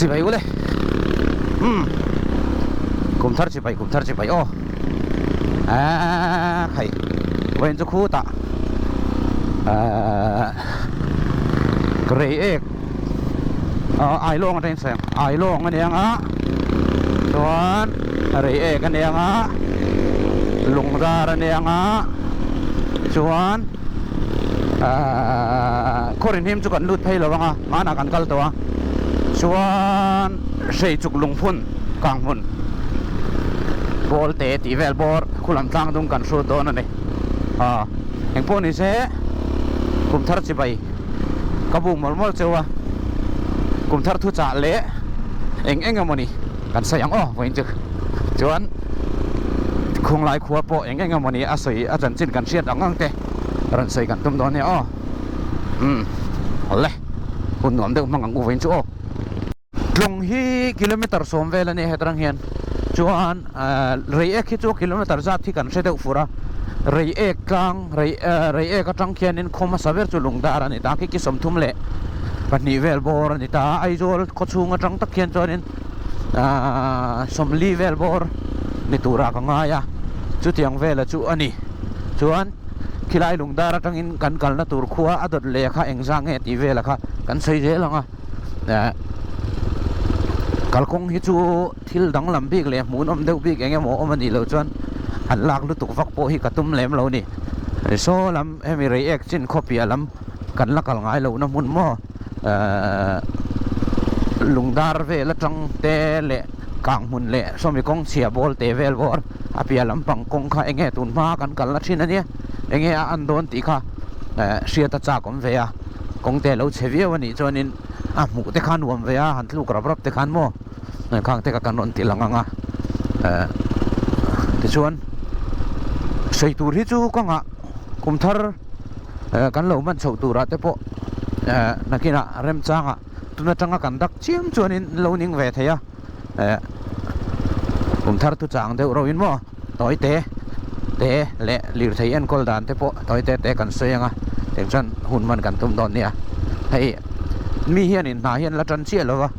Chibai ule umm kum thar chibai kum thar chibai aw aaa khai vawiin chu khutah aaa rei ek aw ailawng atangin sawi ang ailawng a ni ang a chuan rei ek a ni ang a lungdar a ni ang a chuan aaa khawrin him chu kan lut phei lo ang a hmanah kan kal tawh a chuan hrei chuk lungphun kang hmun ball te tih vel bawr khulam tlang dung kan hrut dawn a ni aw engpawh ni se kum thar chibai. Ka buk mawlh mawlh cheu a, kum thar thu chah leh eng eng emawni kan sawi ang aw vawiin chu. Chuan khunglai khua pawh eng eng emawni a sawi a chanchin kan hriat ang ang te rawn sawi kan tum dawn nia aw. Umm awle hun nuam deuh hmang ang u vawiin chu aw. Tlawng hi kilometer 10 vel a nia hetrang hian chuan Reiek hi chu kilometer zat hi kan hre deuh fur a, Reiek tlang Reiek atang khianin khaw hmasa ber chu Lungdar a ni ta, khi 32 vel bawr a ni ta a, Aizawl khaw chhung atang tak khian chuanin 40 vel bawr ni turah ka ngai a, chutiang vela chu a ni. Chuan khilai Lungdar atangin kan kalna tur khua a dawt leh kha engzah nge tih vela kha kan sawi zel ang a. Kalkawng hi chu thil danglam bik leh hmuhnawm deuh bik eng emaw awm a nih loh chuan han lak lutuk vak pawh hi ka tum lem lo a ni. Saw lam hemi Reiek chin khawpiah lam kan la kal ngai lohna hmun maw lungdar vel atang te leh kang hmun leh sawmi kawng chhia bawl te vel bawr a piah lampang kawng kha eng nge tun hma kan kalna thin a nia eng nge a an dawn tih kha hriat a chak awm ve a. Kawng te lo chhe viau a nih chuanin a hmuh te kha nuam ve a, han tluk rap rap te khan maw khang te kha kan rawn ti lang ang a. Tichuan sawi tur hi chu kawngah kum thar kan lo hman chhoh turah te pawh nakinah remchangah tun atanga kan dak chiam chuanin lo ning ve thei a. Kum thar thu chang deuh rauhin maw tawi te te leh lirthei enkawl dan te pawh tawi te te kan sawi ang a tiang chuan hun hman kan tum dawn nia hei mi hianin hna hian la tan chiah lo va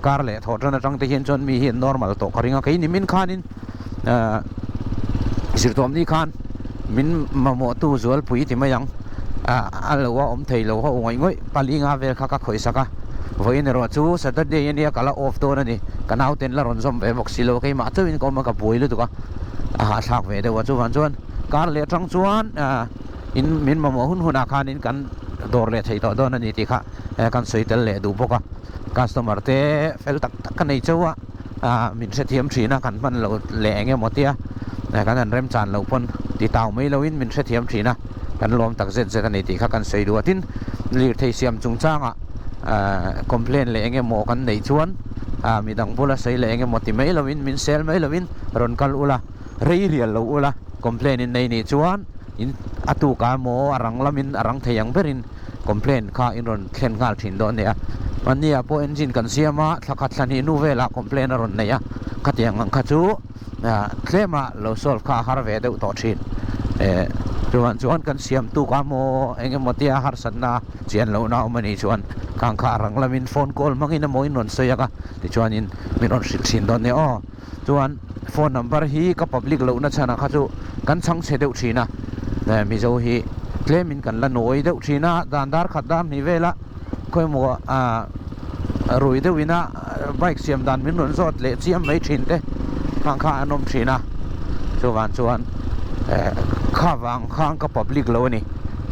kar leh thawh tan atang te hian chuan mi hian normal tawh ka ring a kei ni min khanin zirtawm ni khan min mamawh tu zualpui ti mai ang a lo a awm thei lo ho ngawih ngawih pali nga vel kha ka khawih sak a vawiin erawh chu Saturday ania ka la off dawn a ni ka nauten la rawn zawm ve bawk si lo keimah chauhin ka awm a ka buai lutuk a a hahthlak ve deuh a chuvang chuan kar leh atang chuan in min mamawh hun hunah khanin kan dawr leh thei tawh dawn a ni tih kha kan sawi tel leh duh bawk a customer te fel tak tak ka nei chauh a. ah min hrethiam thin a kan hman loh leh eng emaw tia kan han remchan loh pawn ti tau mai loin min hrethiam thin a kan lawm tak zet zet a ni tih kha kan sawi duh a tin lirthei siam chungchangah ah complaint leh eng emaw kan neih chuan ah midang bula sawi leh eng emaw ti mai loin min sel mai loin rawn kal ula rei rial lo ula complaint in nei nih chuan in a tukah emaw a rang lamin a rang thei ang berin complaint kha in rawn thlen nghal thin dawn nia. Mahnia pawh engine kan siam a, thla khat thla hnih hnu velah complaint a rawn nei a, khatiang ang kha chu tlema lo solve kha a har ve deuh tawh thin. Chuan chuan kan siam tuk a maw eng emaw tia harsatna chian lohna awm a nih chuan khang kha a rang lamin phone call hmangin emaw in rawn sawi ang a, tichuanin min rawn hrilh thin dawn nia aw. Chuan phone number hi ka public lohna chhanah kha chu kan chhang chhe deuh thin a, Mizo hi tlemin kan la nawi deuh thin a, dan dar khat dar hnih vela khawimaw rui deuhin a bike siam dan min rawn zawt leh chiam mai thin te khang kha an awm thin a, chuvang chuan kha vang khang ka public lo a ni.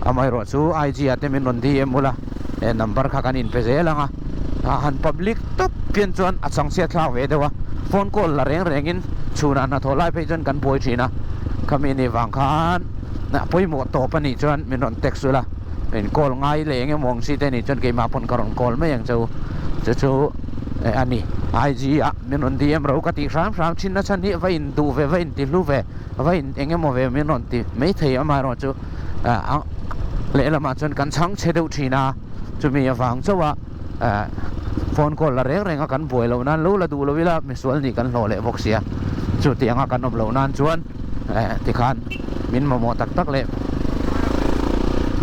Amaherawhchu IG ah te min rawn DM ula number kha kan inpe zel ang a. A han public tawp pian chuan a changchhiat thlak ve deuh a, phone call la reng rengin chhunah hnathawh lai phei chuan kan buai thin a, khami ni vang khan a pawimawh tawp a nih chuan min rawn text ula, in call ngai leh eng emaw ang chi te nih chuan keimah pawn ka rawn call mai ang che u, chu chu a ni. IG ah min rawn DM ro ka tih hram hram thin na chhan hi va in duh ve va in ti hlu ve va in eng emaw ve min rawn ti mai thei amaherawhchu lehlamah chuan kan chhangchhe deuh thin a. Chumi avang chauh a phone call la reng reng a kan buai loh nan lo la duh lo ila misual nih kan hlawh leh bawk sia. Chuti anga kan awm loh nan chuan tikhan min mamawh tak tak leh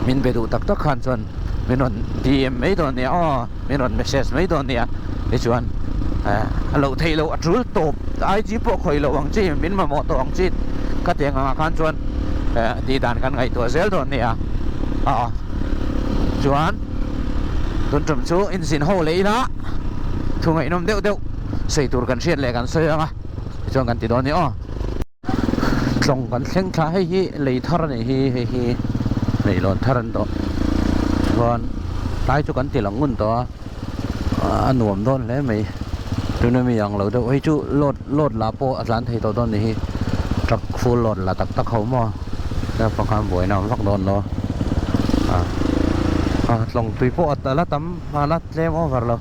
min be duh tak tak khan chuan min rawn DM mai dawn nia aw, min rawn message mai dawn nia. Tichuan a loh theih loh a tul tawp IG pawh khawih loh ang chi min mamawh tawh ang chi ka ti ang angah khan chuan tih dan kan ngaihtuah zel dawn nia a chuan tun tum chu inzin ho leh ila thu ngaihnawm deuh deuh sawi tur kan hriat leh kan sawi ang a tichuan kan ti dawn nia aw. Tlawng kan thleng thla hei hi lei thar a nih hi hei hi leihlawn thar an tawh chuan tlai chu kan ti lang ngun tawh a a nuam dawn hle mai tuna mi ang lo deuh hei chu load load lah pawh a tlan thei tawh dawn a nih hi truck full load la tak tak ho maw naupang khan buaina a awm vak dawn lo a a tlawng tui pawh a la tam a la tlem over lo.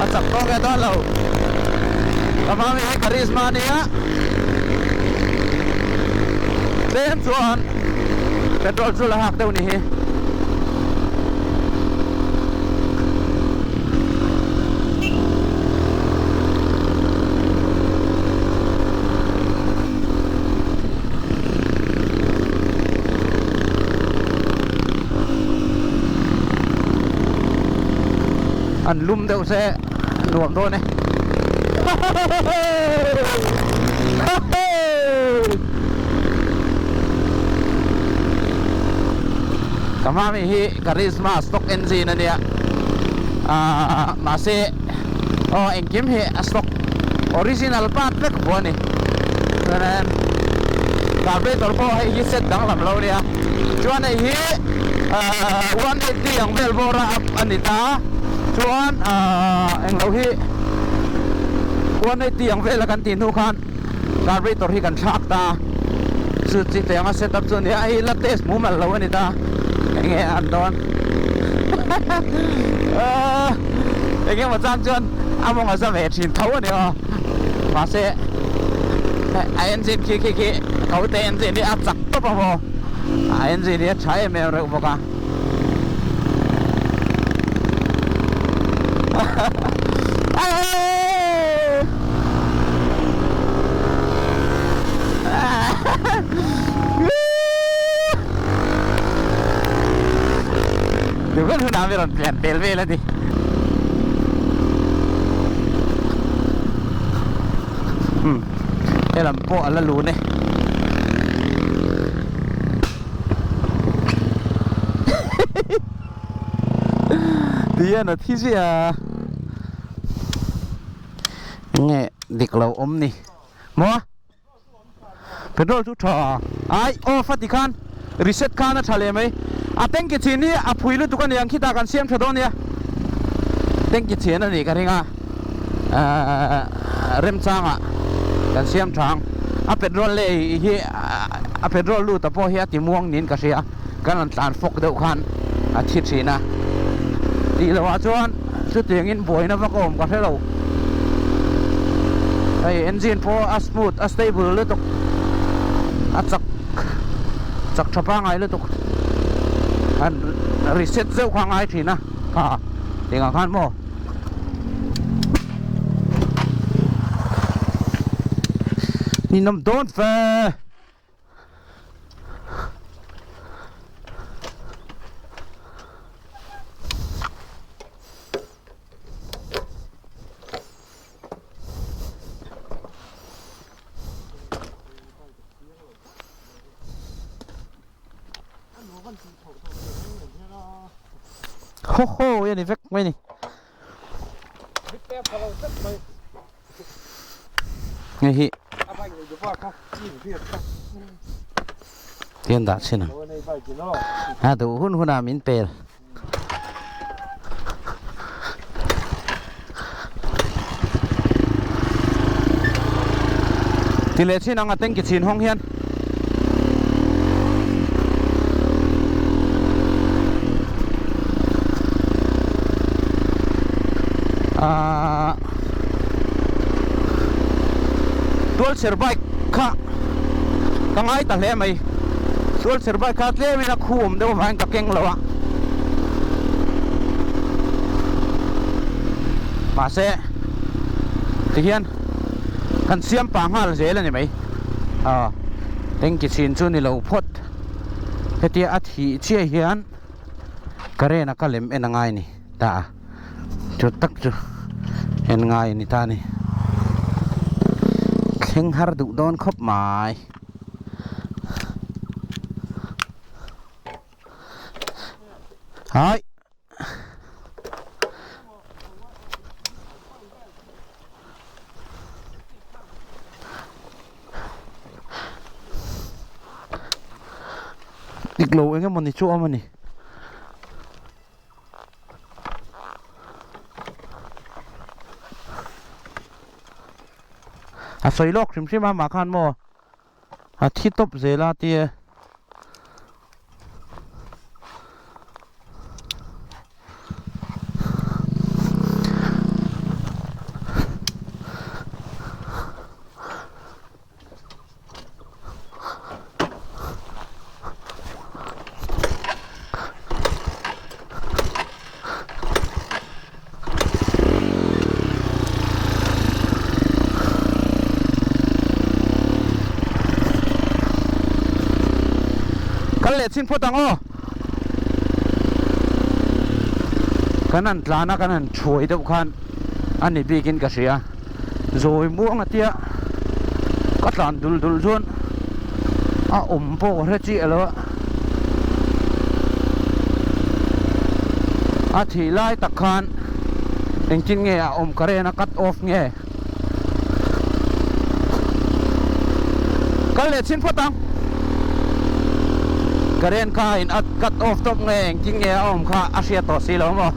A chak tawk e dawn lo ka mami hi charisma a nia tlem chuan petrol chu la hak deuh ni hi. An lum deuh se nuam dawn e. Ka mami hi Karizma stock engine a nia ahh mahse aw engkim hi a stock original part vek pawh a ni chuanin carburetor pawh hei hi set danglam lo a nia chuan hei hi ahh 180 ang vel bawr a up a ni ta chuan ahh englo hi 180 ang vel a kan tih hnu khan carburetor hi kan thlak ta chu chi tiang a set up chu a ni a hei la test mumal lo a ni ta enge an dawn ahh enge maw chang chuan a mawng a za ve thin tho a ni aw mahse a engine khi khi khi ko te engine hi a chak tawp a maw a engine hi a tha em em reuh bawk a. Duh ber hunah mi rawn pian tel vel a ni. Umm helam pawh a la lun e. Tihian a thi ziah a. Nge dik lo awm ni maw petrol chu tha ai off a ti khan reset khan a tha leh mai a tanki chhin hi a phui lutuk a niang khitah kan siam tha dawn nia tanki chhin a nih ka ring a ahh remchangah kan siam tha ang a petrol lei hi a petrol lut a pawh hi a ti muang niin ka hria. Kan rawn tlan fawk deuh khan a thi thin a, tih loh ah chuan chutiangin buaina vak a awm ka hre lo. Hei engine pawh a smooth a stable lutuk a chak chak tha pangai lutuk han reset zeuh kha a ngai thin a kha engah khan maw. Ninawm dawn fe. Ho ho a ni vek mai ni. Hei hi Tian dah chhin ang a duh hun hunah min pel ti leh chhin ang a tanki chhin hawng hian. Ahh tualchher bike kha ka ngai ta hle mai tualchher bike kha tlem in a khu awm deuh avangin ka keng lo a. Mahse tihian kan siam pah nghal zel a ni mai. Aw tanki chhin chu ni lo phawt. Hetia a thih chiah hian current a ka lem en a ngai a ni ta a. Chu tak chu en ngai a ni ta a ni. Thleng har duh dawn khawp mai. Hai. Dik lo eng emawni chu awm a ni. A sawi lawk hrim hrim a mah khan maw a thi tawp zel a tia. Kal leh chhin phawt ang aw. Kan han tlan a kan han thuai deuh khan a ni bikin ka hria. Zawi muang a tia ka tlan dul dul chuan a awm pawh ka hre chiah lo a. A thih lai tak khan engtin nge a awm current a cut off nge? Kal leh chhin phawt ang. Current kha a in a cut off tawp nge engtin nge a awm kha a hriat tawh si lo maw?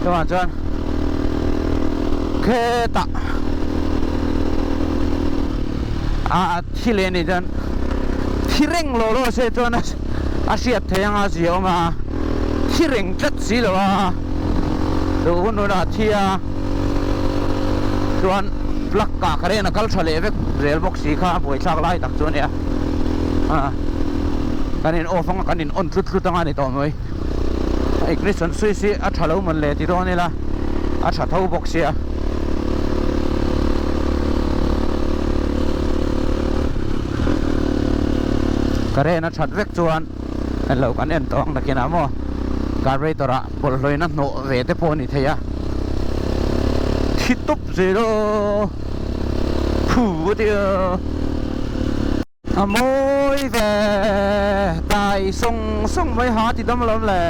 Chuvang chuan khetah a thi leh anih chuan thi reng lo lo se chuan a hriat theih anga zia awm a, thi reng tlat si lo a, duh hun hunah thi a. Chuan plug kah kha reng a kal tha leh vek zel bawk si kha a buaithlak lai tak chu a nia. Kan in off anga kan in on tlut tlut anga a ni tawh mai. Ignition switch hi a tha lo mawn le ti dawn ila a tha tho bawk sia. Current a that vek chuan englo kan en tawh ang nakinah maw carburetor ah bawlhhlawina hnawh ve te pawh a ni thei a. Thi tawp zel aw phu a tia. A mawi ve tai sawng sawng mai ha ti dam alawm le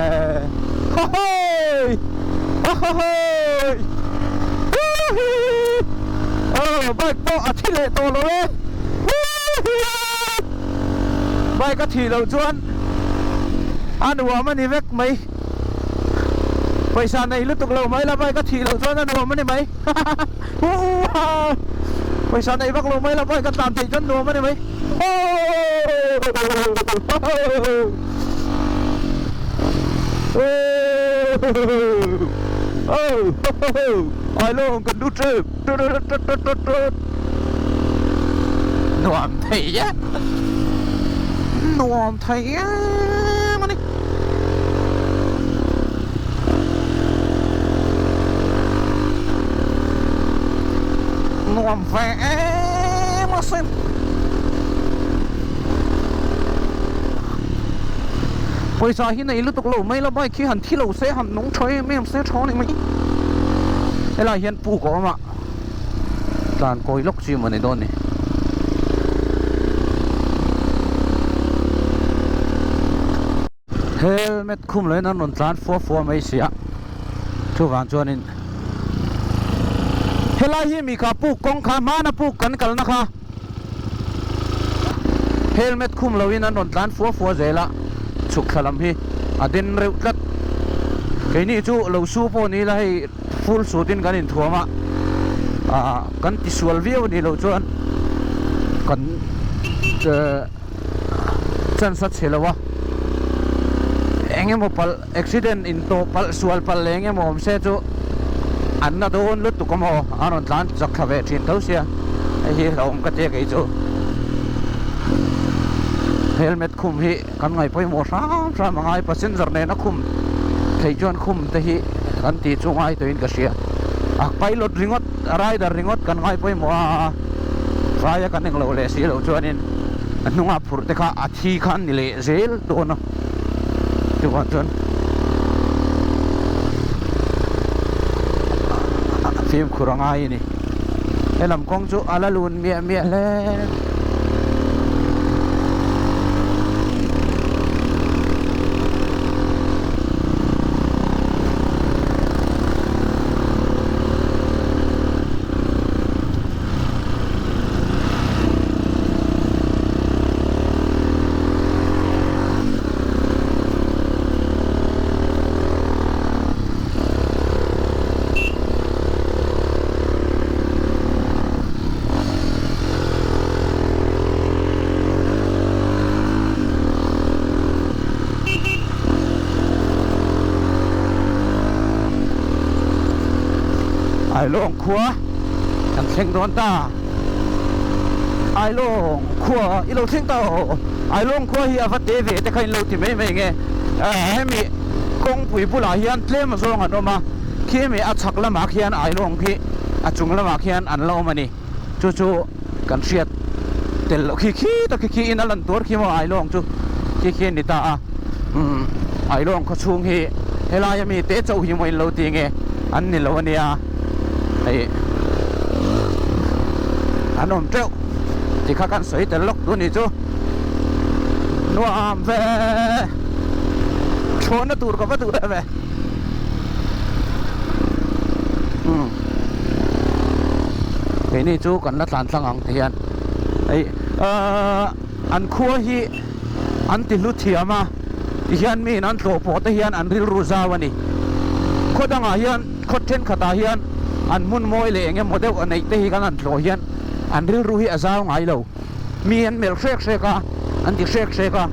hahawi hahawi aw bike pawh a thi leh tawh lo e bike a thih loh chuan a nuam a ni vek mai pawisa nei lutuk lo mai la bike a thih loh chuan a nuam a ni mai. Pawisa neih vak lo mai la bike a tlan theih chuan nuam a ni mai. Ailawng kan lut tep Nuam thei e Nuam thei em a ni. Nuam ve em a sin. Pawisa hi nei lutuk lo mai la bike hi han thi lo se han nung tha em em se tha ni mai. Helai hian puk a awm a tlan kawi lawk chi maw ni dawn ni. Helmet khum loin an rawn tlan fua fua mai si a, chuvang chuanin helai hi mi kha puk kawng kha hmana puk kan kalna kha helmet khum loin an rawn tlan fua fua zel a, chhuk thla lam hi a den reuh tlat. Keini chu lo su pawh ni ila hei full suit in kan inthuam a, ah kan tisual viau a nih loh chuan kan eh. Chance a chhe lo a, eng emaw palh accident in tawh palh sual palh leh eng emaw awm se chu an na dawn lutuk a maw a rawn tlan chak thla ve thin tho sia hei hi hlauhawm ka tia kei chu helmet khum hi kan ngaih pawimawh hram hram a ngai passenger nena khum theih chuan khum te hi kan tih chu ngai tawhin ka hria. A pilot ringawt, a rider ringawt kan ngai pawimawh a, vaia kan englo leh si loh chuanin a hnunga phurh te kha a thi kha an ni leh zel dawn a, chuvang chuan fimkhur a ngai a ni. Helam kawng chu a la lun miah miah hle. Ailawng khua kan thleng dawn ta Ailawng khua i lo thleng ta aw Ailawng khua hi a va te ve te kha in lo ti mai mai nge hemi kawngpui bulah hian tlem zawng an awm a khi hemi a chhak lamah khian Ailawng khi a chung lamah khian an la awm a ni. Chu chu kan hriat tel loh khi khi tak khi khi in a lan tur khi maw Ailawng chu khi khi a ni ta a umm Ailawng khaw chhung hi helai ami te chauh hi maw in lo ti nge an ni lo ania hei an awm teuh ti kha kan sawi tel lawk tur ni chu nuam ve chhuahna tur ka va duh em e umm. Keini chu kan la tlan tlang ang ti hian hei ahh an khua hi an ti hlu thiam a ti hian miin an tlawh pawh te hian an rilru zau a ni khaw dangah hian khaw thenkhatah hian an hmun mawi leh eng emaw deuh a neih te hi kan han tlawh hian an rilru hi a zau ngai lo mi an melh hrek hrek a an ti hrek hrek a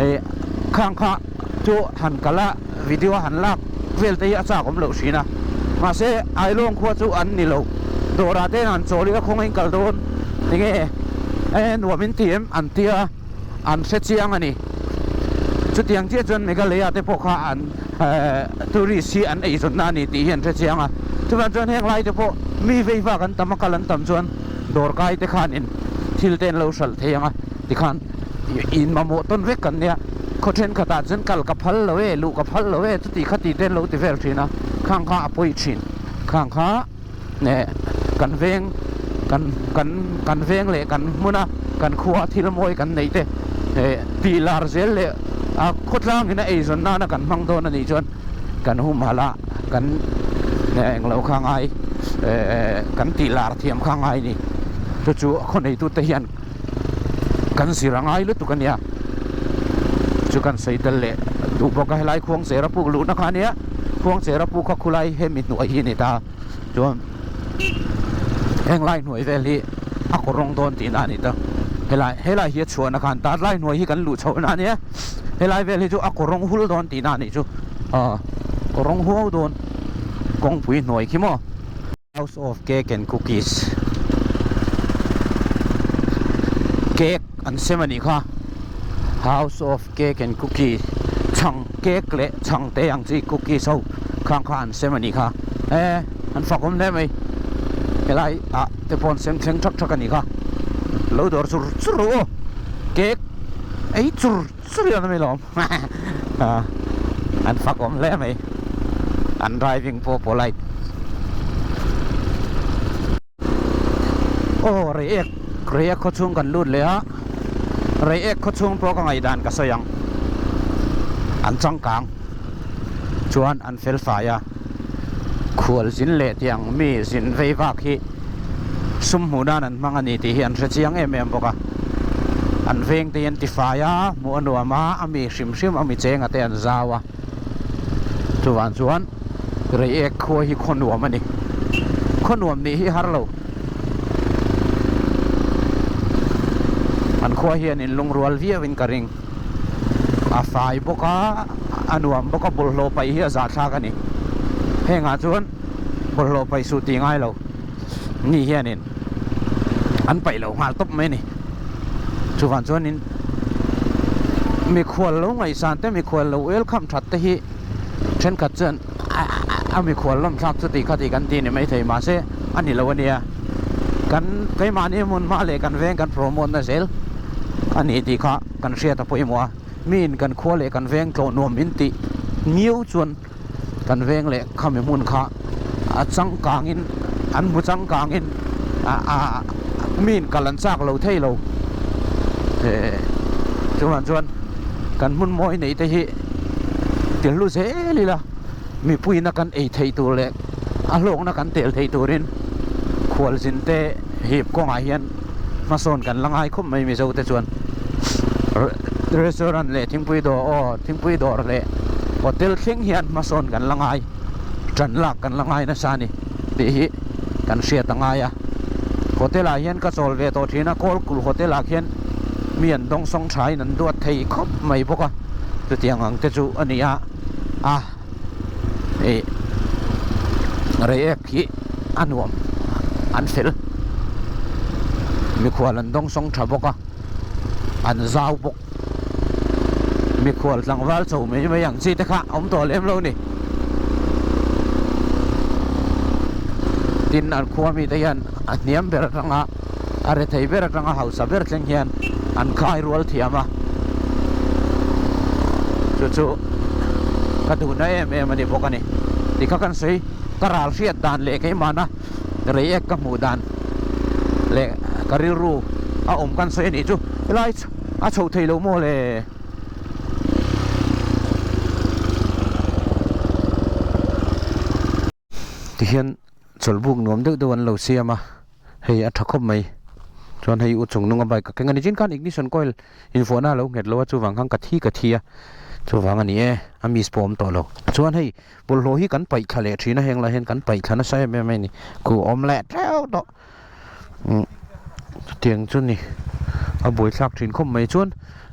eh khang kha chu han kal a. Video a han lak vel te hi a chak awm loh thin a, mahse Ailawng khua chu an ni lo, dawrah te an chawl ila khawnga in kal dawn tinge e nuam in ti em an tia an hre chiang a ni. Chutiang chiah chuan Meghalaya te pawh kha an tourist hi an eizawnna a ni tih hi an hre chiang a, chuvang chuan heng lai te pawh mi vei vak an tam a kal an tam chuan dawrkai te khanin thil te an lo hralh thei ang a tikhan in mamawh tawn vek kan nia khaw thenkhatah chuan kal ka phal lo e luh ka phal lo e chuti kha tih te an lo ti vel thin a khang kha a pawi thin khang kha eh kan veng kan kan kan veng leh kan hmuna kan khua thil mawi kan neih te eh tih lar zel leh a khawtlangin a eizawn nana kan hmang dawn a nih chuan kan humhalh a kan englo kha ngai eh kan tih lar thiam kha ngai a ni chu chu a khaw neitute hian. Kan zir a ngai lutuk a nia chu kan sawi tel leh duh bawk a helai khuangchera puk luhna kha a nia khuangchera puk kha khulai hemi hnuai hi a ni ta chuan heng lai hnuai vel hi a kawr rawng dawn tihna a ni ta helai helai hi a chhuahna khan ta lai hnuai hi kan luh chhoh na a nia helai vel hi chu a kawr rawng hul dawn tihna a nih chu aw kawr rawng huau dawn kawngpui hnuai khi maw. House of Cake and Cookies Cake an sem a nih kha House of Cake and Cookies chhang cake leh chhang te ang chi cookies ho khang kha an sem a nih kha e an fak awm hle mai helai ah te pawh an sem thleng thak thak a nih kha lo dawr chur chur rawh aw cake ei chur chur hian a ni lawm an fak awm hle mai an driving pawh polite aw reiek reiek khaw chhung kan lut leh a reiek khaw chhung pawh ka ngaihdan ka sawi ang an changkang chuan an fel fai a khual zin leh tiang mi zin vei vak hi sum hmuh nan an hmang a ni tih hi an hre chiang em em bawk a an veng te hi an ti fai a hmuh a nuam a a mi hrim hrim a mi chenga te an zau a chuvang chuan reiek khua hi khaw nuam a ni khaw nuam nih hi har lo an khua hian in lungrual viau in ka ring a fai bawk a a nuam bawk a bawlhhlawh paih hi a zahthlak a ni hengah chuan bawlhhlawh paih suh tih ngai lo ni hianin an paih lo nghal tawp mai a ni chuvang chuanin mikhual lo ngaihsan te mikhual lo welcome that te hi thenkhat chuan. A mikhual lawm thlak chu tih kha tih kan ti ni maithei mahse a ni lo a nia. Kan keimahni hmun hma leh kan veng kan promote na zel a ni tih kha kan hriat a pawimawh a. Miin kan khua leh kan veng tlawh nuam in tih ngiau chuan kan veng leh khami hmun kha a changkangin an hmu changkangin a miin kal an chak lo thei lo. Chuvang chuan kan hmun mawi neih te hi ti hlu zel ila mipuiin a kan ei theih tur leh a hlawkna kan tel theih turin khualzin te hip kawngah hian hmasawn kan la ngai khawp mai Mizo te chuan restaurant leh thingpui dawr aw thingpui dawr leh hotel thleng hian hmasawn kan la ngai tan lak kan la ngai nasa a ni tih hi kan hriat a ngai a hotel ah hian ka chawl ve tawh thin a Kawlkulh hotel ah khian mi an dawngsawng tha in an duat thei khawp mai bawk a chutiang ang te chu a ni a a ih reiek hi a nuam an fel mikhual an dawngsawng tha bawk a an zau bawk mikhual tlangval cho mai mai ang chi te kha a awm tawh lem lo ni tin an khua mite hian a hniam ber atanga a rethei ber atanga hausa ber thleng hian an khai rual thiam a chu chu ka duhna em em a ni bawk a ni tikha kan sawi ka ral hriat dan leh keimahna reiek ka hmuh dan leh ka rilru a awm kan sawi a nih chu helai a chhoh theih loh maw le. Tihian chawlhbuk nuam deuh deuh an lo siam a hei a tha khawp mai chuan hei u chung nunga bike a keng a ni chin khan ignition coil invuahna a lo nghet lo a chuvang khan ka thi ka thi a chuvang a ni e a miss pawh a awm tawh lo chuan hei bawlhhlawh hi kan paih thla leh thin a heng lai hian kan paih thla nasa em em a ni khu awm leh teuh tawh umm chutiang chu ni a buaithlak thin khawp mai chuan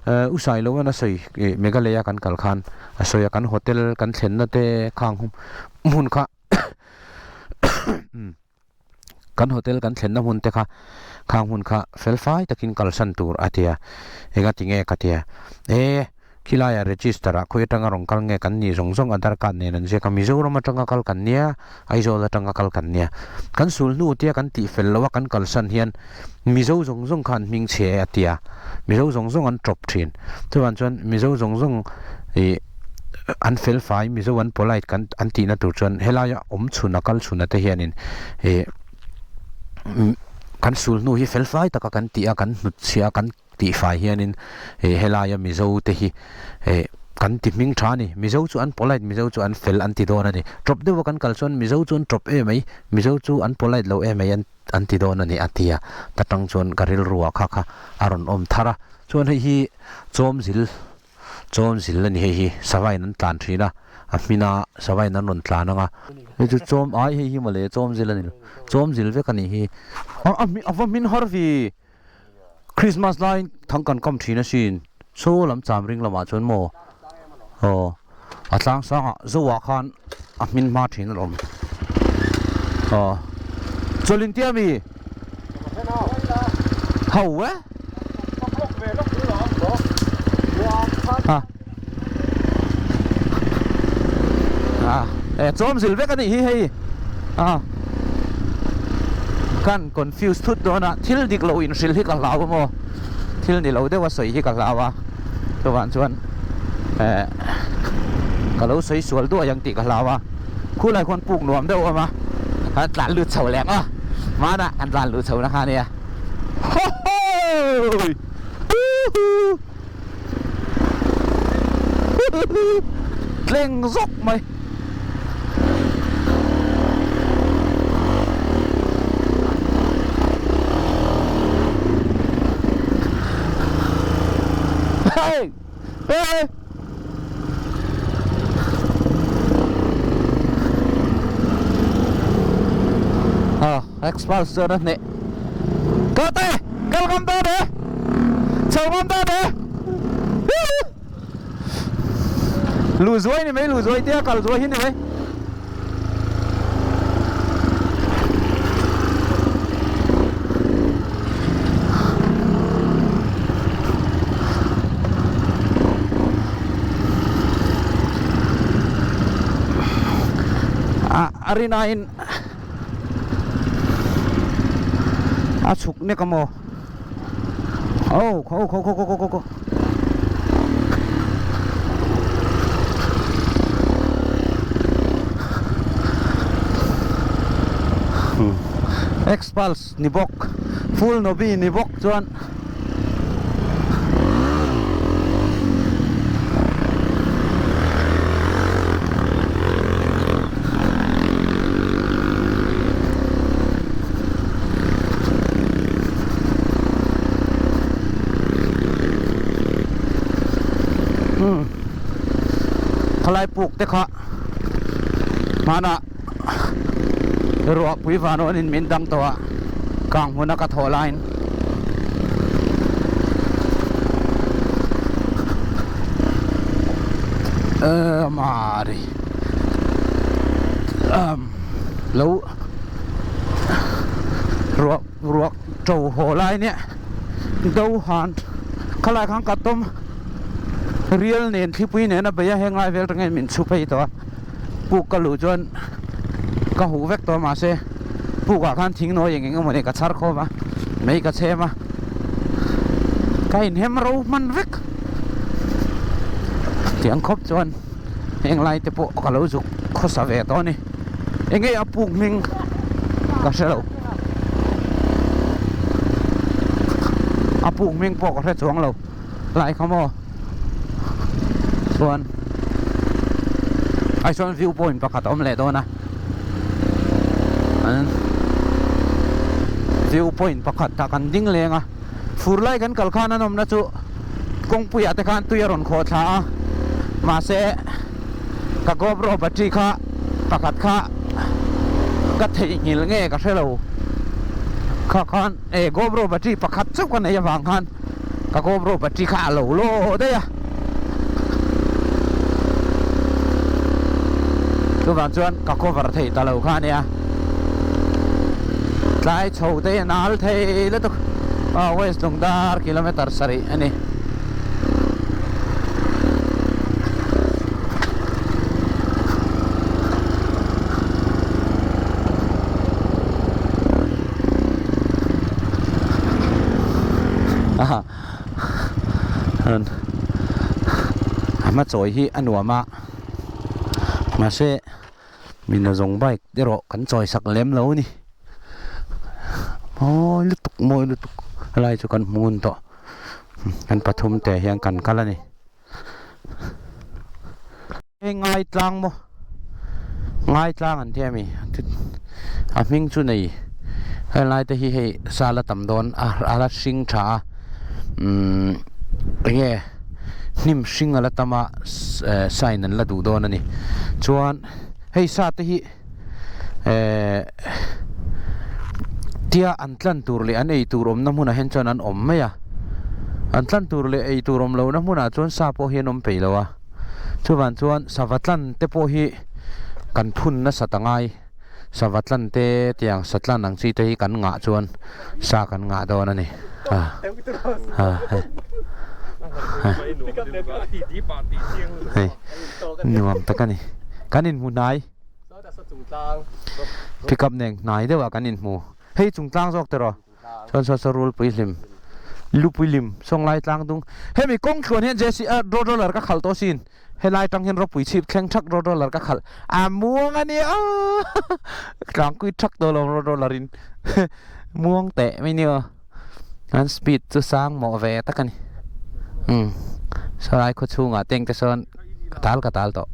ehh u Sailoan a sawi ih Meghalaya kan kal khan a sawi a kan hotel kan thlenna te khang hmun kha kan hotel kan thlenna hmun te kha khang hmun kha fel fai takin kalsan tur a tia enga tinge ka tia e khilaiah register ah khawi atanga rawn kal nge kan nih zawng zawng Aadhar card nen an ziak a Mizoram atanga kal kan nia Aizawl atanga kal kan nia kan sul hnu tia kan tih fel loh a kan kalsan hian Mizo zawng zawng kha an hming chhe a tia Mizo zawng zawng an tawp thin chuvang chuan Mizo zawng zawng ih an fel fai Mizo an polite kan an tihna tur chuan helaia awm chhun a kal chhun a te hianin ih kan sul hnu hi fel fai taka kan tih a kan hnut chhiah a kan tih fai hianin ih helaia Mizo te hi ih kan ti hming tha a ni Mizo chu an polite Mizo chu an fel an ti dawn a ni tawp deuha kan kal chuan Mizo chu an tawp em mai Mizo chu an polite lo em mai an an ti dawn a ni a ti a ta tang chuan ka rilru ah kha kha a rawn awm thar a chuan hei hi chawmzil Chawmzil a ni hei hi savain an tlan thin a a hmina savain an rawn tlan ang a hei chu chawm ai hei hi mawle chawmzil a ni lo chawmzil vek a nih hi a a a va hmin har vi Christmas laiin thang kan kam thin asin saw lam cham ring lamah chuan maw aw a tlang sangah zoah khan a hmin hma thin alawm aw chawlh intia mi. Ho e. Ha. À, e chawm zil vek a nih hi hei. À. Kan confuse thut dawn a, thil dik lo inhrilh hi ka hlau a maw. Thil ni lo deuh a sawi hi ka hlau a. Chuvang chuan eh ka lo sawi sual duai ang tih ka hlau a. Khulai khuan puk nuam deuh a awm a, kan tlan lut chho leh ang a, hmanah kan tlan luh chho na kha ania. Ho ho! Huhu! Huhuhu! Tleng zawk mai. Hey! Hey! À, Xpulse chuan a hneh. Kal te! Kal ngam ta te! Chho ngam ta te! Lu zuai ni mai, lu zuai tia kal zuai hi ni mai. a rinaiin a chhuk nek a maw oh kho kho kho kho kho kho Xpulse ni bawk full nobi ni bawk chuan umm khalai puk te kha hmanah Ruahpui vanawnin min dang tawh a, kang hmuna ka thawh laiin Mari lo ruah ruah to haw lai nia do han khalai khan ka tawm rial nen thlipui nen a bei a heng lai vel atangin min chhu phei tawh a. Puk ka luh chuan ka huh vek tawh mahse puk ah khan thing nawi eng eng emaw ni ka chhar khawm a mei ka chhem a ka inhem ro hman vek tiang khawp chuan heng lai te pawh ka lo zuk khawsa ve tawh a ni enge a puk hming ka hre lo a puk hming pawh ka hre chuang lo. Lai kha maw chuan ai chuan view point pakhat a awm leh dawn a an view point pakhat ah kan ding leng a fur lai kan kal khan an awmna chu kawngpui ah te khan tui a rawn khawh thla a mahse ka GoPro battery kha pakhat kha ka theihnghilh nge ka hrelo kha khan e GoPro battery pakhat chauh ka neih avang khan. Ka GoPro battery kha a lo law daih a. Chuvang chuan ka cover thei ta lo kha a nia. Tlai chho te hi a nal thei lutuk. Aw West Lungdar kilometer sarih a ni. A hma chawi hi a nuam a mahse mi nazawng bike erawh kan chawi sak lem lo a ni mawi lutuk mawi lutuk helai chu kan hmu ngun tawh kan pathum te hian kan kal a ni. Hei ngai tlang maw ngai tlang an tia mi a hming chu nei helai te hi hei sal a tam dawn a a la hring tha a umm enge hnim hring a la tam a sign an la duh dawn a ni chuan hei sa te hi ehh tia an tlan tur leh an ei tur awmna hmunah hian chuan an awm mai a an tlan tur leh ei tur awm lohna hmunah chuan sa pawh hi an awm peih lo a. Chuvang chuan sava tlan te pawh hi kan phun nasa ta ngai sava tlan te tiang sa tlan ang chi te hi kan ngah chuan sa kan ngah dawn a ni a a hei hei nuam tak a ni kan inhmu hnai pick up nen hnai deuhah kan inhmu hei chungtlang zawk tiraw. Chuan saw saw rulpui hlim lupui lim sawnglai tlang dung hemi kawng thluan hian jc a road roller ka khalh tawh sin helai tang hian ropui chhip thleng thak road roller ka khalh a muang a nia tlangkui thak tawh lo road roller in muang teh mai nia an speed chu sang mawh ve tak a ni umm sawlai khaw chhungah teng te sawn ka tal ka tal tawh.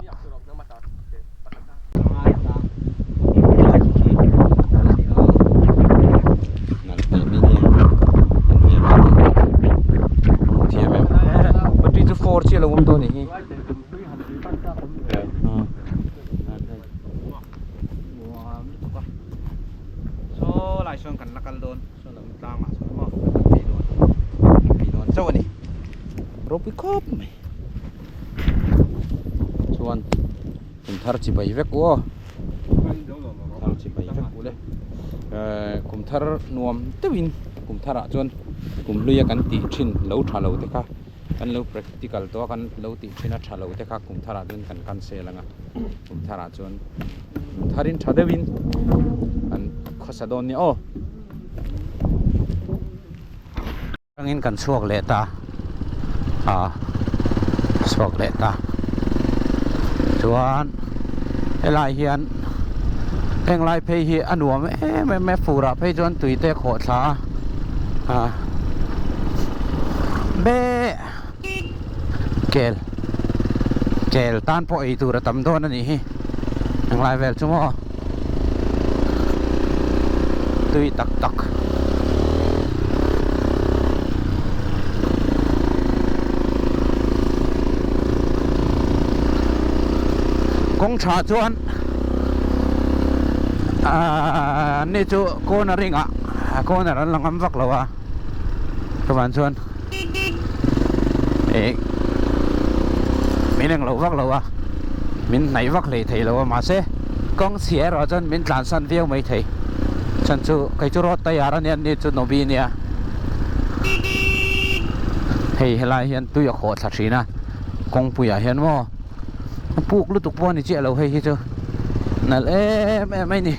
Chuan kum thar chi bai vek u aw thar chi bai vek u le ehh kum thar nuam deuhin kum tharah chuan kum hluia kan tih thin lo tha lo te kha Kan lo practical tawh a, kan lo tih thin a tha lo te kha kum tharah chuan kan cancel ang a, kum tharah chuan kum tharin tha deuhin kan khawsa dawn nia aw. Atangin kan chhuak leh ta a chhuak leh ta chuan helai hian heng lai phei hi a nuam em em a fur ah phei chuan tui te a khawh thla a a be kel kel tan pawh ei tur a tam dawn a nih hi englai vel chu maw tui tak tak. Kawng tha chuan ahh ni chu corner ringah corner an la ngam vak lo a chuvang chuan eh min englo vak lo a min hnaih vak hlei thei lo a mahse kawng chhia erawh chuan min tlansan viau mai thei chhan chu kei chu road tayar a nia ni chu nobi a nia hei helai hian tui a khawh thla thin a kawngpuiah hian maw a puk lutuk pawh a ni chiah lo hei hi chu nalh em em mai a ni.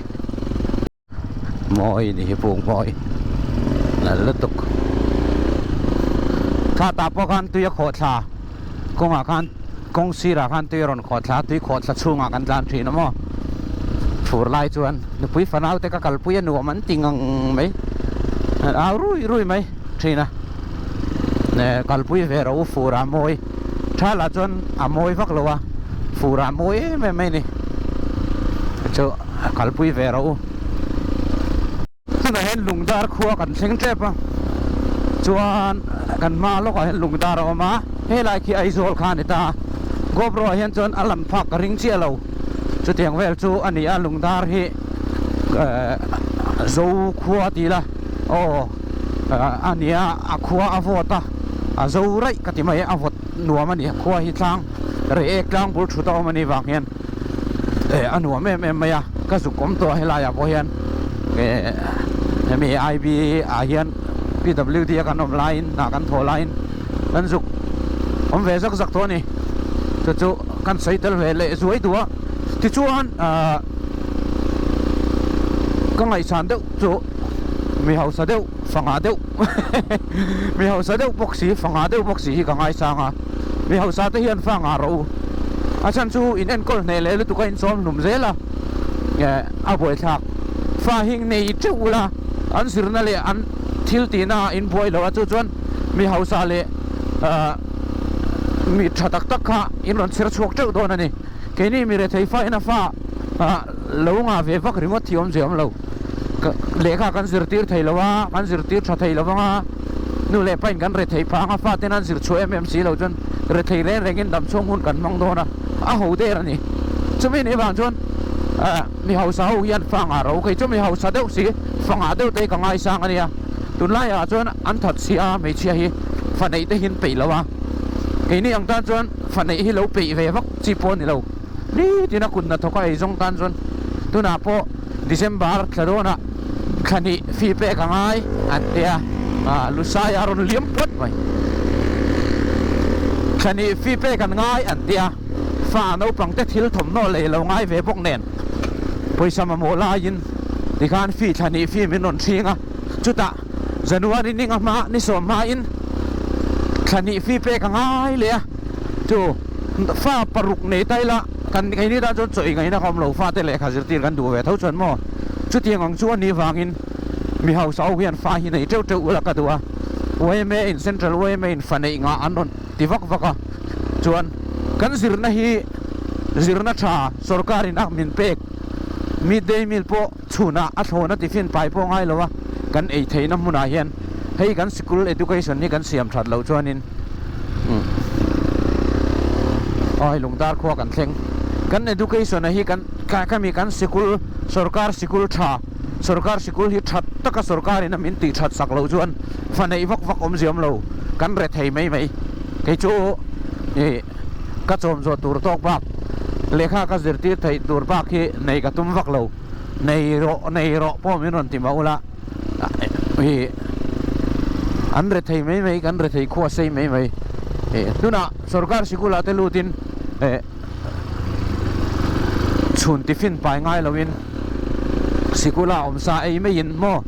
Mawi ni hi puk mawi nalh lutuk thla tah pawh khan tui a khawh thla kawngah khan kawng sirah khan tui a rawn khawh thla tui khawh thla chhungah kan tlan thin a maw fur lai chuan nupui fanau te ka kalpui a nuam an ti ngang mai an au rui rui mai thin a kalpui ve rawh u fur ah mawi tha lah chuan a mawi vak lo a fur ah mawi em em mai a ni chu. A kalpui ve rawh u. Tunah hian Lungdar khua kan thleng tep a, chuan kan hma lawkah hian Lungdar a awm a, helai khi Aizawl kha a ni ta a, GoPro ah hian chuan a lan phak ka ring chiah lo, chutiang vel chu a ni a, Lungdar hi ehh Zo khua tih la aw a ni a, a khua a vawt a, a zo raih ka ti mai a, a vawt nuam a ni, khua hi tlang reh ek tlang bul thut a awm a nih vang hian. eh a nuam em em mai a ka zuk awm tawh a helai ah pawh hian eh hemi I_B ah hian P_W_D a kan awm laiin hna kan thawh laiin kan zuk awm ve zak zak tawh a ni chu chu kan sawi tel ve leh zuai duh a tichuan ah ka ngaihsan deuh chu mi hausa deuh fanga deuh mi hausa deuh bawk si fanga deuh bawk si hi ka ngaisang a. Mi hausa te hian fa ngah rawh u. A chhan chu in enkawl hneh leh lutuk a in sawm hlum zel a, eh a buaithlak. Fa hing nei teuh ula, an zirna leh an thil tihna ah in buai lo a, chu chuan mi hausa leh ah mi tha tak tak kha in rawn chher chhuak teuh dawn a ni. Keini mi rethei fa in a fa ah lo ngah ve vak ringawt hi awmzia awm lo. Lehkha kan zirtir thei lo a, kan zirtir tha thei lo vang a, nu leh pain kan rethei phah ang a, faten an zir chhuah em em si lo chuan rethei reng rengin damchhung hun kan hmang dawn a, a ho der a ni. Chumi nih vang chuan mi hausa ho hian fa ngah ro, kei chu mi hausa deuh si, fa ngah deuh te hi ka ngaisang a nia. Tunlaiah chuan an that si a, hmeichhia hi fa neih te hi an peih lo a, keini ang tan chuan fa neih hi lo peih ve vak chi pawh a ni lo. Nitin a kut hnathawk a eizawng tan chuan tunah pawh December thla dawnah thla hnih fee pek a ngai an ti a, ah Lusai a rawn liam puat mai. Thla hnih fee pek an ngai an ti a, fa naupang te thil thawmhnaw lei lo ngai ve bawk nen pawisa mamawh laiin tikhan fee thla hnih fee min rawn hring a, chutah January ni nga hma ni sawm hmain thla hnih fee pek a ngai leh a, chu fa paruk nei ta ila kan keini tan chuan chaw ingaihna ka awm lo fate lehkha zirtir kan duh ve tho chuan maw chutiang ang chu a nih vangin mi hausa ho hian fa hi nei teuh teuh ula ka duh a yma in central yma in fa neih ngah an rawn ti vak vak a chuan kan zirna hi zirna tha sorkar in a min pek midday meal pawh chhunah a thlawna tiffin pai pawh ngai lo a kan ei theihna hmunah hian hei kan sikul education hi kan siam that loh chuanin aw hei lungdar khua kan thleng kan education a hi kan khami kan sikul sorkar sikul tha sorkar sikul hi that taka sorkar in a min tih that sak loh chuan fa neih vak vak awm ziam lo kan re thei mai mai kei chu ih ka chawm zawh tur tawk bak lehkha ka zirtir theih tur bak hi nei ka tum vak lo nei rawh nei rawh pawh min rawn ti mah ula ih an re thei mai mai kan re thei khua sei mai mai. Eh tunah sorkar sikul ah te lut in eh chhun tiffin pai ngai lo in sikul ah awm sa ei mai in maw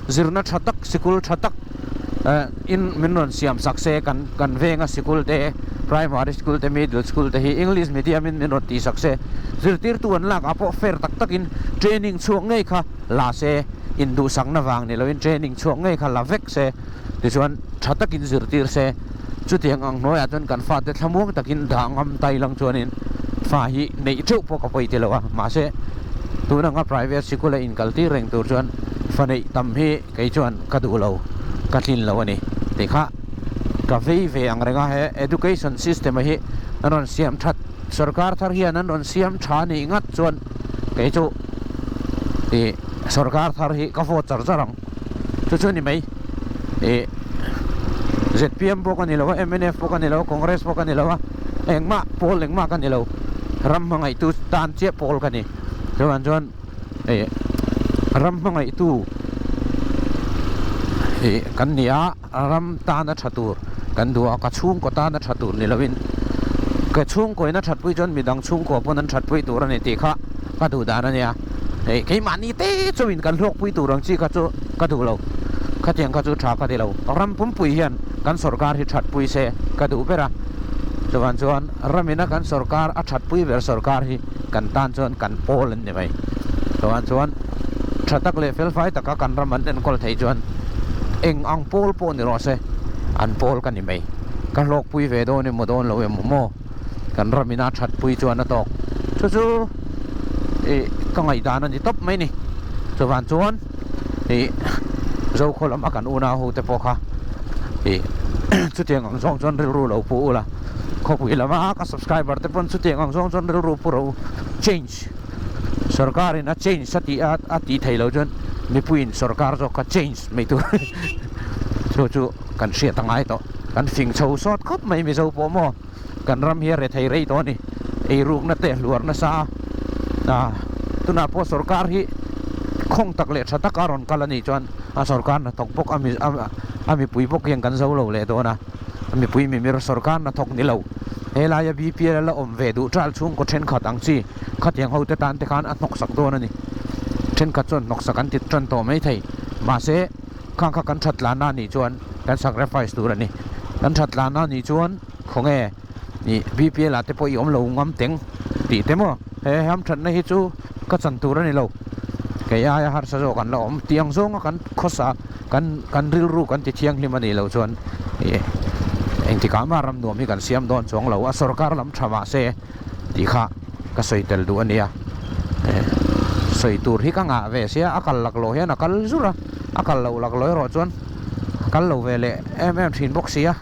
zirna tha tak sikul tha tak eh in min rawn siam sak se kan kan venga sikul te primary school te middle school te hi english medium in min rawn tih sak se zirtirtu an lak ah pawh fair tak tak in training chhuak ngei kha la se induhsakna vang ni lo in training chhuak ngei kha la vek se. Tichuan, tha takin zirtir se, chutiang ang hnuaiah chuan kan fate thlamuang takin dah ngam tai lang chuanin fa hi neih teuh pawh ka pawi ti lo a, mahse tun anga private sikul a inkaltir reng tur chuan fa neih tam hi kei chuan ka duh lo, ka tlin lo a ni tih kha ka vei ve ang reng a, he education system a hi an rawn siam that, sorkar thar hian an rawn siam tha nih ngat chuan kei chu ih sorkar thar hi ka vote char char ang. Chu chu a ni mai. Ih zpm pawh ka ni lo a, mnf pawh ka ni lo a, Congress pawh ka ni lo a, engmah pawl engmah ka ni lo. Ram hmangaihtu tan chiah pawl ka ni. Chuvang chuan ih ram hmangaihtu ih kan ni a. Ram tana tha tur kan duh a, ka chhungkaw tana tha tur ni loin ka chhungkaw in a that pui chuan midang chhungkaw pawn an that pui tur a ni tih kha ka duh dan a nia. Hei keimahni te chauhin kan hlawk pui tur ang chi kha chu ka duh lo, khatiang kha chu tha ka ti lo. Ram pumpui hian kan sorkar hi that pui se ka duh ber a, chuvang chuan ramina kan sorkar a that pui ber sorkar hi kan tan chuan kan pawl an ni mai. Chuvang chuan tha tak leh felfai taka kan ram an enkawl theih chuan eng ang pawl pawh ni rawh se, an pawl ka ni mai. Ka hlawkpui ve dawn emaw dawn lo emaw maw? Kan ram ina thatpui chuan a tawk. Chu chu ih ka ngaihdan a ni tawp mai ni. Chuvang chuan ih Zokhaw lama kan unau ho te pawh kha ih chutiang ang zawng chuan rilru lo pu ula, khawpui lama ka subscriber te pawn chutiang ang zawng chuan rilru pu ro change. Sorkar in a change a tih a a tih theih loh chuan mipui in sorkar zawk kha change mai tur chu chu kan hriat a ngai tawh. Kan fing chho sawt khawp mai Mizo pawh maw kan ram hi a rethei rei tawh a ni. Eirukna te hluar nasa a tunah pawh sorkar hi khawng tak leh tha taka rawn kal a nih chuan a sorkar hnathawk bawk a mipui bawk hian kan zo lo leh dawn a. Mipui mimir sorkar hnathawk ni lo. Helaia BPL a la awm ve duh ṭal chhungkaw ṭhenkhat ang chi khatiang hote tan te khan a hnawksak dawn a ni. Ṭhenkhat chuan hnawksak an ti ṭan tawh mai thei. Mahse, khang kha kan ṭhat tlanna a nih chuan kan sacrifice tur a ni. Kan ṭhat tlanna a nih chuan khawnge ih BPL ah te pawh i awm lo ngam teng tih te maw? He hamṭhatna hi chu ka chan tur a ni lo. Kei aia harsa zawk an la awm tih ang zawnga kan khawsa. Kan kan rilru kan ti thianghlim a nih loh chuan ih engtikah mah ram nuam hi kan siam dawn chuang lo a, sorkar lam tha mah se tih kha ka sawi tel duh a nia. Eh sawi tur hi ka ngah ve sia, a kal laklawh hian a kal zur a, a kal loh laklawh erawh chuan a kal lo ve leh em em thin bawk si a.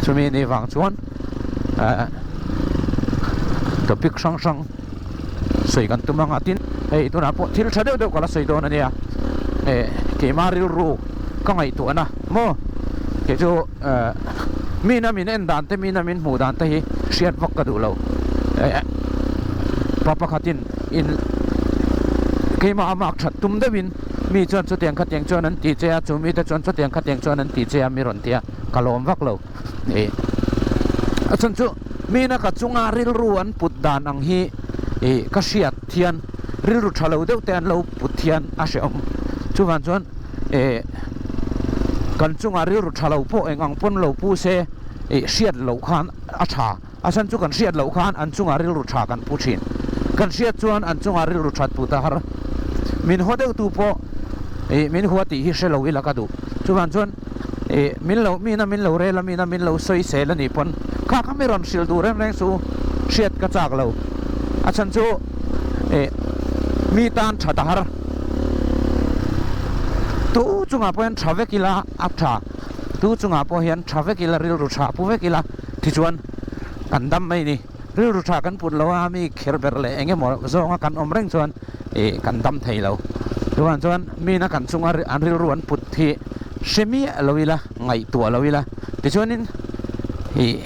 Chumi ni vang chuan eh topic hrang hrang. sawi kan tum anga tin hei tunah pawh thil tha deuh deuh ka la sawi dawn ania eh keimah rilru ka ngaihtuahna maw kei chu eh mina min en dan te mina min hmuh dan te hi hriat vak ka duh lo eh pa pakhatin in keimah a mark that tum deuhin mi chuan chutiang khatiang chuan an ti che a chu mite chuan chutiang khatiang chuan an ti che a mi rawn ti a ka lawm vak lo. Ih a chhan chu mina ka chunga rilru an put dan ang hi ih ka hriat hian rilru tha lo deuh te an lo put hian a hrehawm chuvang chuan ih kan chunga rilru tha lo pawh eng ang pawn lo pu se ih hriat loh khan a tha a chhan chu kan hriat loh khan an chunga rilru tha kan pu thin kan hriat chuan an chunga rilru that put a har min haw deuh tu pawh ih min hua tih hi hre lo ila ka duh chuvang chuan. Ih, min lo, mina min lo rel a, mina min lo sawi sel a nih pawn kha kha mi rawn hrilh duh reng reng chu hriat ka chak lo. A chhan chu ih, mi tan that a har. Tu chungah pawh hian tha vek ila a tha, tu chungah pawh hian tha vek ila rilru tha pu vek ila tichuan kan dam mai ni. Rilru tha kan put lo a, mi kher ber leh eng emaw zawnga kan awm reng chuan ih kan dam thei lo. Chuvang chuan mina kan chunga an rilru an put hi hre miah lo ila, ngaihtuah lo ila, tichuanin ih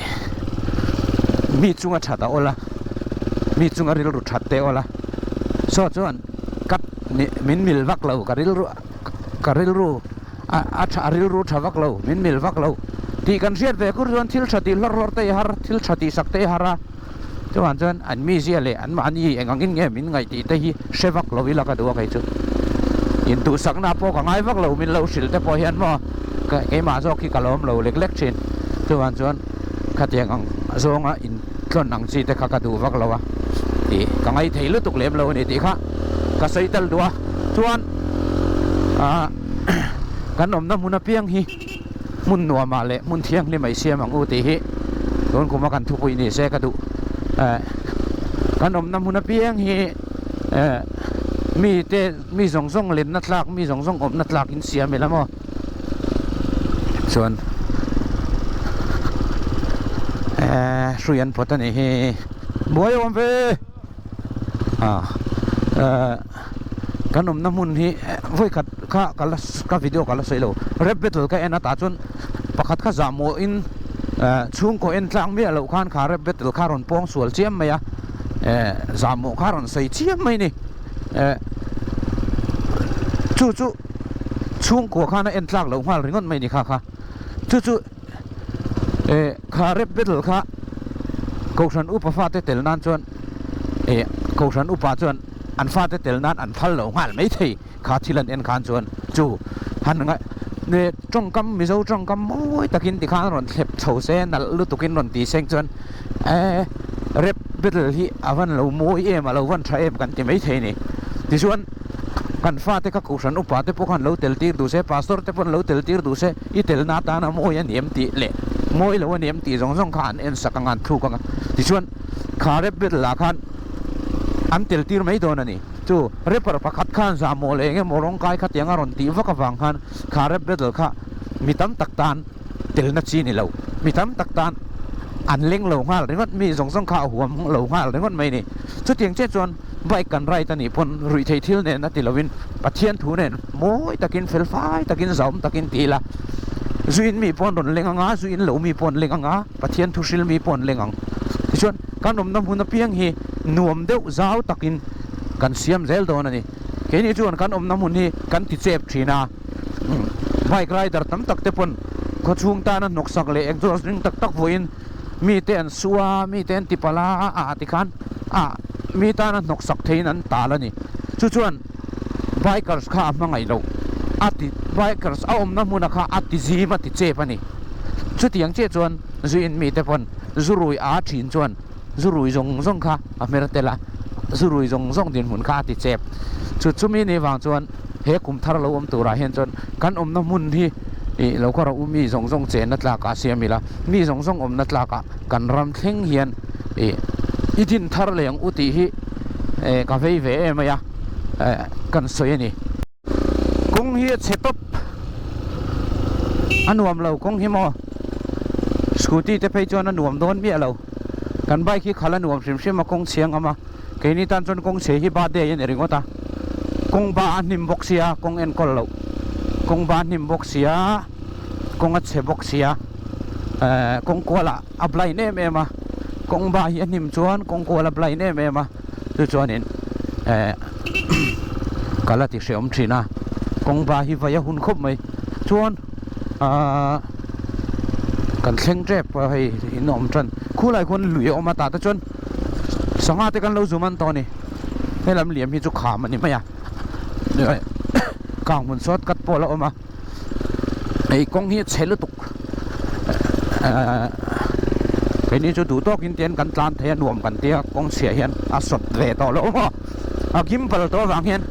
mi chunga that a awl a, mi chunga rilru that te awl a. Saw chuan ka min mil vak lo ka rilru ka rilru. A tha, a rilru tha vak lo, min mil vak lo tih kan hriat ve kur chuan thil tha tih hlawr hlawr te i har, thil tha tih sak te i har a. Chuvang chuan an mizia leh an mahni eng angin nge min ngaih tih te hi hre vak lo ila ka duh a kei chu. Intuhsakna pawh ka ngai vak lo, min lo hrilh te pawh hian maw keimah zawk hi ka lawm lo lek lek thin. Chuvang chuan khatiang ang zawnga intlawn ang chi te kha ka duh vak lo a tih ka ngaithei lutuk lem lo a ni tih kha ka sawi tel duh a. Chuan ah kan awmna hmun apiang hi hmun nuamah leh hmun thianghlim a i siam ang u tih hi tun kuma kan thupui ni se ka duh. Eh kan awmna hmun apiang hi eh mite mi zawng zawng lenna tlak mi zawng zawng awmna tlak in siam ila maw chuan eh hrui an pawt a nih hi buai awm ve ah eh. Kan awmna hmun hi vawikhat kha ka la ka video ka la sawi lo rap battle ka en a tah chuan pakhat kha zahmawhin chhungkaw en tlang miah loh khan kha rap battle kha rawn pawng sual chiam mai a zahmawh kha rawn sawi chiam mai ni chu chu chhungkua khan a en tlak loh nghal ringawt mai ni kha kha chu chu kha rap battle kha kohhran upa fate tel nan chuan kohhran upa chuan an fate tel nan an phal lo nghal mai thei kha thil an en khan chuan chu han ngaih ne tawngkam mizo tawngkam mawi takin tikhan rawn thlep chho se nalh lutukin rawn ti seng chuan eh rap battle hi a van lo mawi em a lo van tha em kan ti mai thei a ni tichuan kan fate kha kohhran upa te pawh khan lo tel tir duh se pastor te pawh an lo tel tir duh se i telna atana mawi a ni em tih leh mawi lo a ni em tih zawng zawng kha an en sak anga an thluk anga tichuan kha rap battle ah khan an tel tir mai dawn a ni. Chu rapper pakhat khan zahmawh leh eng emaw rawngkai kha tiang a rawn tih vak avang khan kha rap battle kha mi tam tak tan telna chi ni lo. Mi tam tak tan an leng lo nghal ringawt, mi zawng zawng kha a huam lo nghal ringawt mai a ni. Chutiang chiah chuan bike kan ride a nih pawn ruihtheih thil nen a ti lovin Pathian thu nen mawi takin fel fai takin zahawm takin ti ila zuin mi pawh an rawn leng ang a, zuin lo mi pawh an leng ang a, Pathian thu hril mi pawh an leng ang. Tichuan kan awmna hmun apiang hi nuam deuh zau takin kan siam zel dawn a ni. Keini chuan kan awmna hmun hi kan ti chep thin a, bike rider tam tak te pawn khawchhung tana hnawksak leh exhaust ring tak tak vawiin mite an su a, mite an ti palh a, ah tikhan ah mi tana hnawksak theiin an tal a ni. Chu chuan bikers kha a hmangaih loh a ti bikers a awmna hmuna kha a ti zim a ti chep a ni. Chutiang chiah chuan zuin mite pawn zu rui a thin chuan zu rui zawng zawng kha a hmer tel a, zu rui zawng zawng dinhmun kha a ti chep. Chu chumi ni vang chuan he kum thar lo awm turah hian chuan kan awmna hmun hi ih lo kha rawh u mi zawng zawng chenna tlakah siam ila, mi zawng zawng awmna tlakah kan ram thleng hian ih i din thar leh ang u tih hi eh ka vei ve em mai a, eh kan sawi a ni. Kawng hi a chhe tawp a nuam lo kawng hi maw scooty te phei chuan a nuam dawn miah lo kan bike hi khalh a nuam hrim hrim a kawng chhe ang a keini tan chuan kawng chhe hi birthday a ni ringawt a kawng ba a hnim bawk sia kawng enkawl loh kawng ba a hnim bawk sia kawng a chhe bawk sia ehh kawng kual ah a blind em em a kawng ba hi a hnim chuan kawng kual a blind em em a chu chuanin eh ka la ti hreawm thin a kawng ba hi vai a hun khawp mai chuan ahh kan thleng tep a hei in awm tan khulai khuan lui a awm a tah te chuan sangha te kan lo zum an tawh a ni helam liam hi chu kham a ni mai a kang hmun sawt kat pawh a la awm a. Hei kawng hi a chhe lutuk ehh keini chu duh tawkin tian kan tlan thei a nuam kan tia kawng chhiah hian a sawt ve tawh lo maw a gimbal tawh avang hian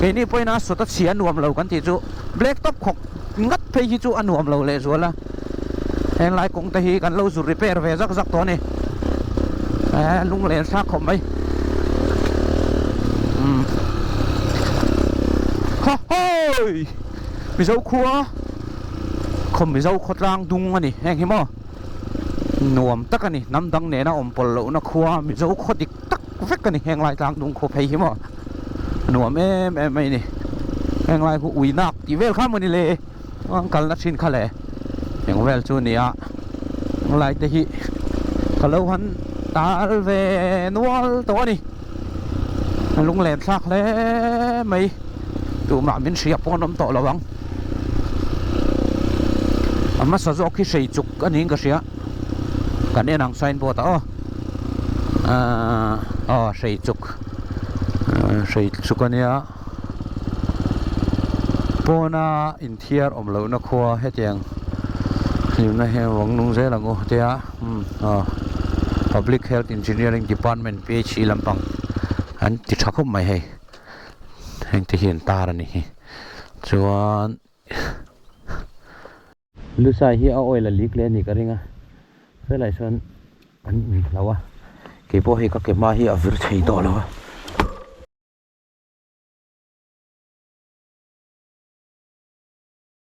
keini pawhin a sawt a chhia a nuam lo kan tih chu black top khawk ngat phei hi chu a nuam lo lehzual a henglai kawng te hi kan lo zu repair ve zak zak tawh a ni ehh lunglen thlak khawp mai umm ha hawi. Mizo khua khaw Mizo khawtlang dung a ni heng hi maw nuam tak a ni hnam dang nena awm pawlh lohna khua Mizo khaw dik tak vek a ni heng lai tlang dung khua phei hi maw nuam em em mai a ni heng lai khu ui nak tih vel kha maw ni le an kalna thin kha le eng vel chu a ni a heng lai te hi ka lo han tal ve nual tawh a ni. Lunglen thlak hle mai tumah min hria pawh an awm tawh lo ang. A hmasa zawk hi hrei chuk a niin ka hria kan en ang signboard ah aw ahh aw hrei chuk hrei chuk a nia pawna inthiar awm lohna khua hetiang hlimna hi vawng nung zel ang u tia umm aw public health engineering department P H E lampang an ti tha khawp mai hei heng te hi an tar a ni hi chuan. Lusai hi a oil a leak leh a nih ka ring a helai sawn an inhlo a keipawh hei ka ke hma hi a vir thei tawh lo a.